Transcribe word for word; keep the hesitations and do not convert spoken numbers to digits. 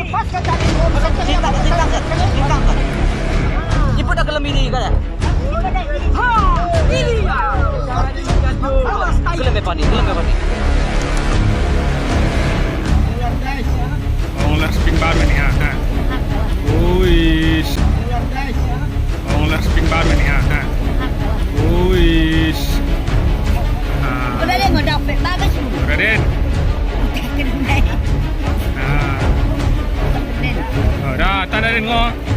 Lintang, lintang, lintang. Jemput dah ke lembiri kau dah. Ha, ini. Awas, tai. Ke lembek panik, ke lembek panik. Orang lah spin baru ni, ha, ha. Uish. Orang lah spin baru ni, ha, ha. Uish. Ha. Raden. Ha. Oh, dah, tak ada Raden ngo.